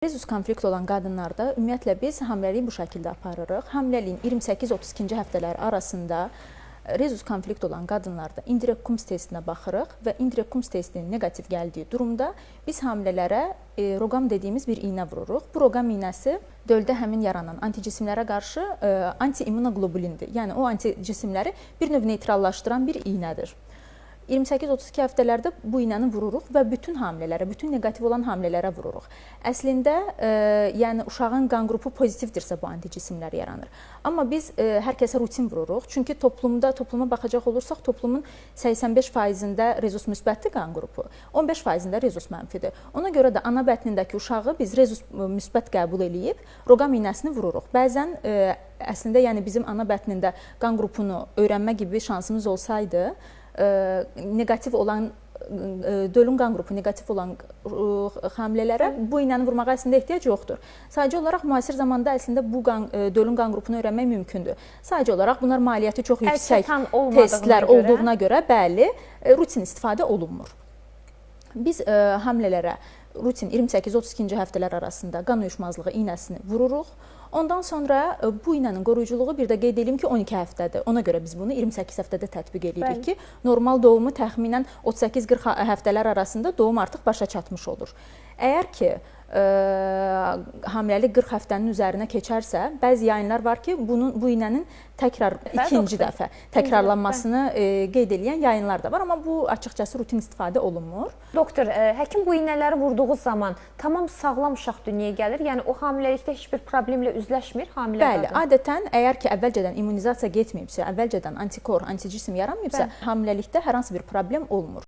Rezus konflikt olan qadınlarda ümumiyyətlə biz hamiləliyi bu şəkildə aparırıq. Hamiləliyin 28-32-ci həftələri arasında rezus konflikt olan qadınlarda indirekt Coombs testinə baxırıq və indirekt Coombs testinin neqativ gəldiyi durumda biz hamilələrə roqam dediyimiz bir iynə vururuq. Bu roqam iynəsi döldə həmin yaranan anticisimlərə qarşı antiimmunoglobulindir. Yəni o anticisimləri bir növ neytrallaşdıran bir iynədir. 28-32 həftələrdə bu iynəni vururuq və bütün hamilələrə, bütün neqativ olan hamilələrə vururuq. Əslində, yəni uşağın qan qrupu pozitivdirsə bu anticisimlər yaranır. Amma biz hər kəsə rutin vururuq. Çünki toplumda, topluma baxacaq olursaq, toplumun 85%-ində rezus müsbətdir qan qrupu, 15%-ində rezus mənfidir. Ona görə də ana bətnindəki uşağı biz rezus müsbət qəbul eləyib roqam iynəsini vururuq. Bəzən əslində yəni bizim ana bətnində qan qrupunu öyrənmə gibi şansımız olsaydı, neqativ olan dölün qan qrupu neqativ olan hamilələrə bu iynəni vurmağa əslində ehtiyac yoxdur. Sadəcə olaraq müasir zamanda əslində bu qan dölün qan qrupunu öyrənmək mümkündür. Sadəcə olaraq bunlar maliyyəti çox yüksək testlər olduğuna görə, bəli, rutin istifadə olunmur. Biz hamilələrə rutin 28-32-ci həftələr arasında qan uyuşmazlığı iynəsini vururuq. Ondan sonra bu iynənin qoruyuculuğu bir də qeyd edeyim ki, 12 həftədir. Ona görə biz bunu 28 həftədə tətbiq edirik ki, normal doğumu təxminən 38-40 həftələr arasında doğum artıq başa çatmış olur. Əgər ki, hamiləlik 40 həftənin üzərinə keçərsə, bəzi yayınlar var ki, bunun bu iynənin təkrar ikinci dəfə təkrarlanmasını qeyd edən yayınlar da var, amma bu açıqcası rutin istifadə olunmur. Doktor, həkim bu iynələri vurduğu zaman tamam sağlam uşaq dünyaya gəlir? Yəni o hamiləlikdə heç bir problemlə üzləşmir hamilə qadın? Bəli, adətən əgər ki, əvvəlcədən immunizasiya getməyibsə, əvvəlcədən antikor, anticisim yaranmayıbsa, hamiləlikdə hər hansı bir problem olmur.